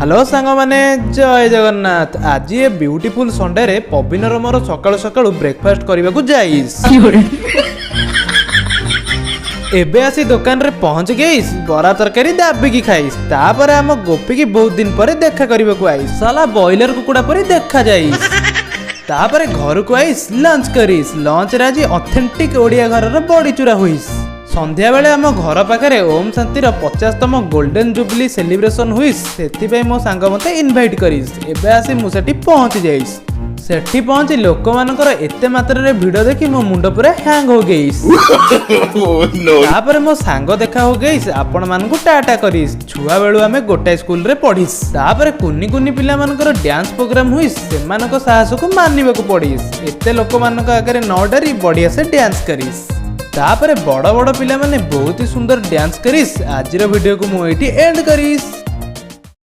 Hello ସାଙ୍ଗମାନେ, ଜୟ ଜଗନ୍ନାଥ। ଆଜି ଏ beautiful ସଣ୍ଡେରେ ପବିନର ମୋର ସକାଳୁ ସକାଳୁ ବ୍ରେକଫାଷ୍ଟ କରିବାକୁ ଯାଇସ୍। ଏବେ ଆସି ଦୋକାନରେ ପହଞ୍ଚି ଗେଇସ୍, ବରା ତରକାରୀ ଦାବିକି ଖାଇସ୍। ତାପରେ ଆମ ଗୋପିକି ବହୁତ ଦିନ ପରେ ଦେଖା କରିବାକୁ ଆଇସ୍, ସାଲା ବଏଲର କୁକୁଡ଼ା ପରି ଦେଖା ଯାଇସ୍। ତାପରେ ଘରକୁ ଆଇସ୍, ଲଞ୍ଚ କରିସ୍। ଲଞ୍ଚରେ ଆଜି ଅଥେଣ୍ଟିକ ଓଡ଼ିଆ ଘରର ବଡ଼ିଚୁରା ହୁଇସ୍। ସନ୍ଧ୍ୟାବେଳେ ଆମ ଘର ପାଖରେ ଓମ୍ ଶାନ୍ତିର 50ତମ ଗୋଲ୍ଡେନ୍ ଜୁବଲି ସେଲିବ୍ରେସନ ହୁଇସ୍, ସେଥିପାଇଁ ମୋ ସାଙ୍ଗ ମୋତେ ଇନଭାଇଟ୍ କରିସ୍। ଏବେ ଆସି ମୁଁ ସେଠି ପହଞ୍ଚି ଯାଇସ୍। ସେଠି ପହଞ୍ଚି ଲୋକମାନଙ୍କର ଏତେ ମାତ୍ରାରେ ଭିଡ଼ ଦେଖି ମୋ ମୁଣ୍ଡ ପୁରା ହ୍ୟାଙ୍ଗ ହୋ ଗେଇସ୍। ତାପରେ ମୋ ସାଙ୍ଗ ଦେଖା ହୋ ଗେଇସ୍, ଆପଣମାନଙ୍କୁ ଟାଟା କରିସ୍। ଛୁଆ ବେଳୁ ଆମେ ଗୋଟାଏ ସ୍କୁଲରେ ପଢିସ୍। ତାପରେ କୁନି କୁନି ପିଲାମାନଙ୍କର ଡ୍ୟାନ୍ସ ପ୍ରୋଗ୍ରାମ ହୁଇସ୍। ସେମାନଙ୍କ ସାହସକୁ ମାନିବାକୁ ପଡ଼ିସ୍, ଏତେ ଲୋକମାନଙ୍କ ଆଗରେ ନ ଡରି ବଢିଆ ସେ ଡ୍ୟାନ୍ସ କରିସ୍। ତାପରେ ବଡ଼ ବଡ଼ ପିଲାମାନେ ବହୁତ ହି ସୁନ୍ଦର ଡ୍ୟାନ୍ସ କରିସ୍। ଆଜିର ଭିଡ଼ିଓକୁ ମୁଁ ଏଇଠି ଏଣ୍ଡ କରିସ୍।